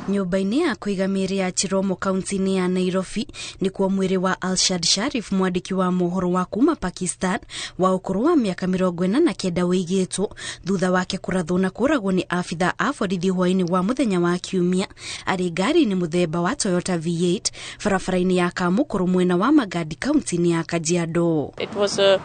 Nyũmba-inĩ ya kũiga mĩĩrĩ ya Chiromo kaunti-inĩ ya Nairobi nĩkuo mwĩrĩ wa Arshad Sharif, mwandĩki wa mohoro wa kuma Pakistan wa ũkũrũ wa mĩaka 49 wĩigĩtwo thutha wake kũrathwo na kũragwo nĩ abitha a borithi hwaĩ-inĩ wa mũthenya wa Kiumia arĩ ngari-inĩ mũthemba wa Toyota V8 barabara-inĩ ya Kamũkũrũ mwena wa Magadi kaunti-inĩ ya Kajiado. It was a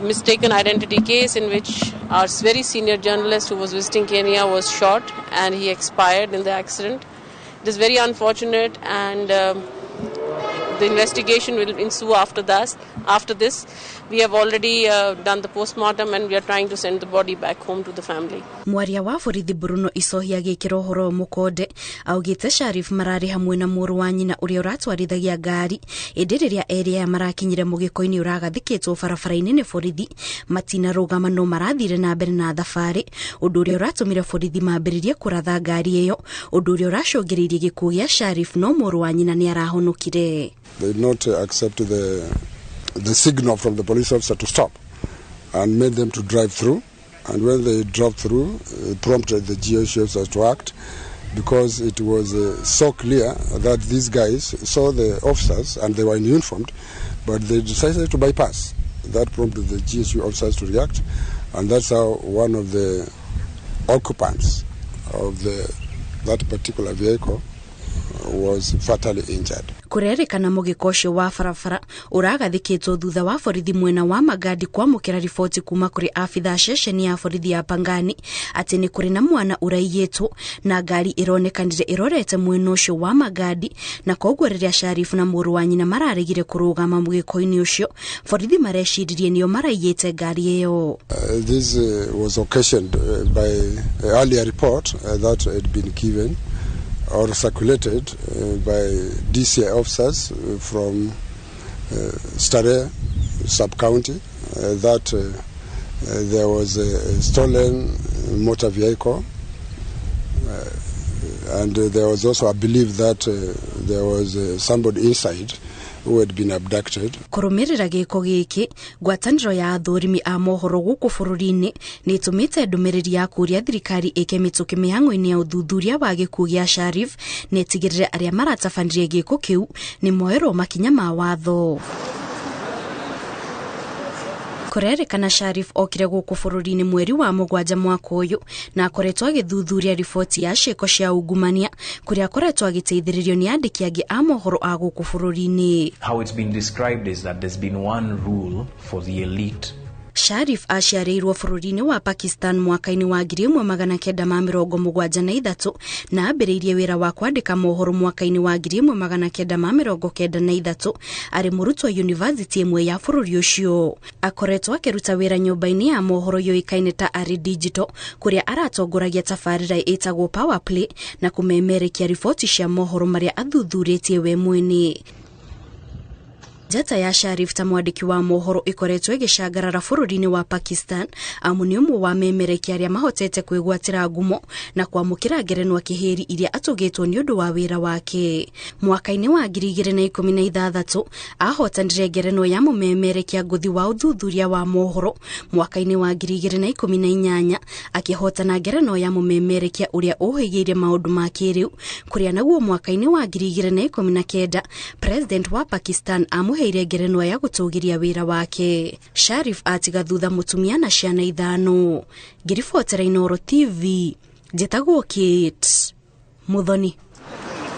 mistaken identity case in which our very senior journalist who was visiting Kenya was shot and he expired in the accident. It is very unfortunate, and the investigation will ensue after that. After this, we have already done the postmortem and we are trying to send the body back home to the family. Mwaria wa borithi Bruno Isohi agĩkĩra ũhoro mũkonde augĩte Sharif mararĩ hamwe na mũrũ wa nyina ũrĩa ũratwarithagia ngari, ĩndĩ rĩrĩa erĩ aya marakinyire mũgĩko-inĩ ũragathĩkĩtwo barabara-inĩ nĩ borithi matinarũgama no marathire na mbere na thabarĩ, ũndũ ũrĩa ũratũmire borithi mambĩrĩrie kũratha ngari ĩyo, ũndũ ũrĩa ũracũngĩrĩirie gĩkuũ gĩa Sharif, no mũrũ wa nyina nĩ arahonokire. They did not accept the signal from the police officer to stop and made them to drive through. And when they drove through, it prompted the GSU officers to act, because it was so clear that these guys saw the officers and they were in uniformed, but they decided to bypass. That prompted the GSU officers to react, and that's how one of the occupants of that particular vehicle was fatally injured. Kũrerĩkana mũgĩko ũcio wa barabara ũragathĩkĩtwo thutha wa borithi mwena wa Magadi kwamũkĩra riboti kuma kũrĩ abitha ceceni ya borithi ya Pangani atĩ nĩ kũrĩ na mwana ũraiyĩtwo na ngari ĩronekanire ĩrorete mwena ũcio wa Magadi, na koguo rĩrĩa Sharif na mũrũ wa nyina mararegire kũrũgama mũgĩko-inĩ ũcio, borithi mareciririe nĩo maraiyĩte ngari ĩyo. This was occasioned by an earlier report that had been given or circulated by DCI officers from Starehe sub-county that there was a stolen motor vehicle, and there was also a belief that there was somebody inside who had been abducted. Kũrũmĩrĩra gĩko gĩkĩ, ngwatanĩro ya athũrimi a mohoro gũkũ bũrũri-inĩ nĩ ĩtũmĩte ndũmĩrĩri ya kũũria thirikari ĩke mĩtũkĩ mĩhang'o-inĩ ya ũthuthuria wa gĩkuũ gĩa Sharif na ĩtigĩrĩre arĩa maratabanirie gĩko kĩu nĩ moerwo makinya ma watho. Kũrerĩkana Sharif okire gũkũ bũrũri-inĩ mweri wa 7 mwaka ũyũ na akoretwo agĩthuthuria riboti ya ciĩko cia ungumania kũrĩa akoretwo agĩteithĩrĩrio nĩ andĩki angĩ a mohoro a gũkũ bũrũri-inĩ. How it's been described is that there's been one rule for the elite. Sharif aciarĩirwo bũrũri-inĩ wa Pakistan mwaka-inĩ wa 1973 na ambĩrĩirie wĩra wa kwandĩka mohoro mwaka-inĩ wa 1993 arĩ mũrutwo university ĩmwe ya bũrũri ũcio. Akoretwo akĩruta wĩra nyũmba-inĩ ya mohoro yũĩkaine ta Ari Digital kũrĩa aratongoragia tabarĩra ĩtagwo Power Play na kũmemerekia riboti cia mohoro marĩa athuthurĩtie we mwene. Njata ya Sharif ta mwandĩki wa mohoro ĩkoretwo ĩgĩcangarara bũrũri-inĩ wa Pakistan amu nĩ ũmwe wa memerekia arĩa mahotete kwĩgwatĩra ngumo na kwamũkĩra ngerenwa kĩhĩri iria atũgĩtwo nĩ ũndũ wa wĩra wake. Mwaka-inĩ wa 2016 ahotanire ngerenwa ya mũmemerekia ngũthi wa ũthuthuria wa mohoro. Mwaka-inĩ wa 2018 akĩhotana ngerenwa ya mũmemerekia ũrĩa ũhĩgĩire maũndũ ma kĩrĩu, kũrĩa naguo mwaka-inĩ wa 2019 President wa Pakistan amũheire ngerenwa ya gũtũgĩria wĩra wake. Sharif atiga thutha mũtumia na ciana 5. Ngĩribotera Inooro TV, njĩtagwo Kate Muthoni.